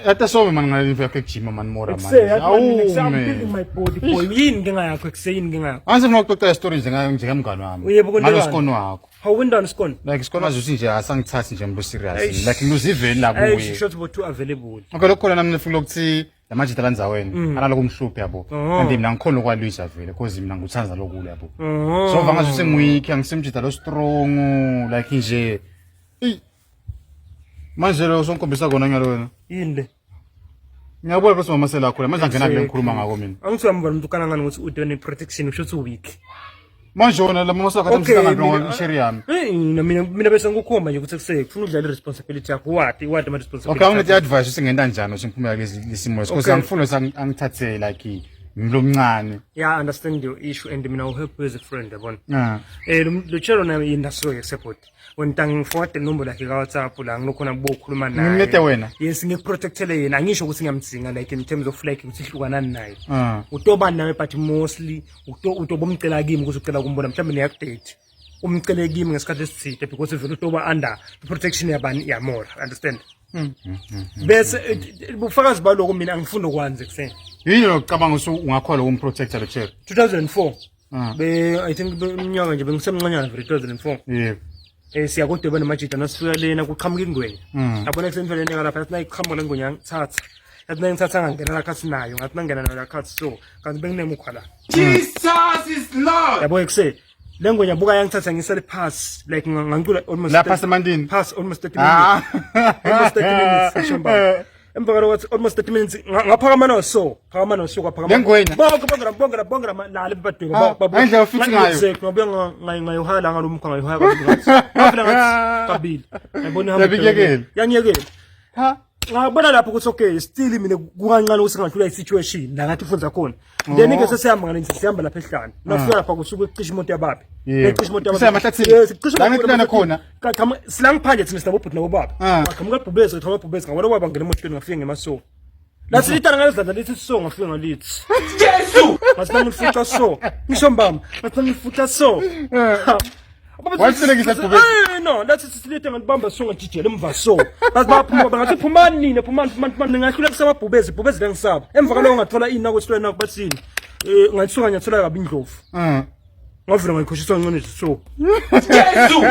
Ate some man ngale yakhe kujima man mora man. Ekuseni, yathi man, mina ekuseni, I'm Awume. building my body boy. Yini inkinga yakho ekuseni, yini inkinga yakho? Angisifuna ukuxoxa story nje ngayo njengemngani wami. Yebo, kwenzekani? Ngalo sikono wakho. Hawu wendani sikona? Like sikono azuthi nje asangithathi nje mbu serious. Eish. Like ngiluziveli la Hey, kuye. shot about two available. Okay lokho khona nami ngifuna ukuthi lamajita landzaweni analoko umhluphi yabo. Oh. And mina ngikhona ukwalwisa vele because mina ngikuthanda lokulo yabo. Oh. So vanga zuthi ngiweak angisimjita lo strong like nje. Ey. Manje lo sonkhombisa kona nyalo wena. Yini le? Ngiyabona ukuthi mama selakhula manje angena kule ngikhuluma ngako mina. Angithi uyamva umuntu ukana ngani ukuthi ude ne protection usho ukuthi weak. Manje wona la mama selakho Okay, msika ngalo mina- ishare yami. Eh, mina bese ngikukhomba nje ukuthi kuse kufuna udlale responsibility yakho. What ama responsibility? Okay, awungithi advice ukuthi ngenta njani ukuthi ngiphumela kulesi lesimo because Okay. angifuni ukuthi angithathe like ngilomncane. Yeah, I understand your issue and mina will help you as a friend yabona. Ah. Eh lo chelo nayo industry ye support. Wena ngiforward inombolo yakhe ka WhatsApp la ngilokhona kubokhuluma naye. Ngimlete wena? Yes, ngikuprotectele yena. Angisho ukuthi ngiyamdzinga like in terms of like ukuthi hlukanani naye. Ah. Utoba nawe but mostly utoba umcela kimi ukuthi ucela kumbona mhlawumbe niyakudate. Umcele kimi ngesikhathi esithile because vele utoba under protection yabani yamora, understand? Bese ubufakazi baloko mina angifuni ukwanze kuseni. Yini lokucabanga ukuthi ungakhona ukumprotecta lo cherry? 2004. Ah. Be I think iminyaka nje bengisemncanyana vele 2004. Yebo. Eh siya kodwa namajita nasifika lena kuqhamuka ingwenya. Yabona ekuseni vele neka lapha yathi nayiqhamuka le ngwenya ngithatha. Yathi nayingithatha ngangena la khathi nayo ngathi nangena nayo la khathi so kanti benginemukhwa la. Jesus is Lord. Yabo ekuse le ngwenya buka yangithatha ngisale pass like ngangicula almost La phasi emantini? Pass almost 30 minutes. Ah. Almost 30 minutes ngisho mbaba. Emva kwalokho wathi almost 30 minutes ngaphakama no so phakama no so kwaphakama. Le ngwenya? Bonke bonke bonke bonke la badweba Ah, babuka. ngendlela ofithi ngayo. Exactly, ngabuya ngayohala ngalo mkhwa ngayohala kabili ngathi. Ngavela ngathi kabili. Yabona ihamba. Yabikekela. Yangiyekela. Ha. Ngabona lapho ukuthi okay still mina kukancane ukuthi ngadlula i-situation la ngathi ufunza khona. Then ke sesihamba ngale ndlela sihamba lapha ehlane. Nafika lapha kusuke kucisha imoto yababi. Yebo. Ecisha imoto yababi. Kusemahlathini? Yes, kucisha La imoto ngithintana yababi. khona? Qhamuka sila ngiphandle thina sinabobhuti nabobaba. Ah. Qhamuka ibhubesi, qhamuka ibhubesi ngabona ubaba ngena emotweni ngafika ngemaso. Lathi litana ngalezandla lithi so ngafika ngalithi. Jesu! Ngathi nangifuqa so. Ngisho mbamba, ngathi nangifuqa so. Ha. Baba, Walihlulekisa ibhubesi? Eh no, lathi silite ngalibamba so ngajijela emva so. Bathi baphuma bangathi phumani nina, phumani phumani phumani ngahlulekisa amabhubesi, ibhubesi lengisaba. Emva kwaloko ngathola ini nakwesitweni nakubathini. Eh ngasuka ngiyathola kabi indlovu. Ah. Ngavela ngayikhoshiswa ngcono nje so. Jesu!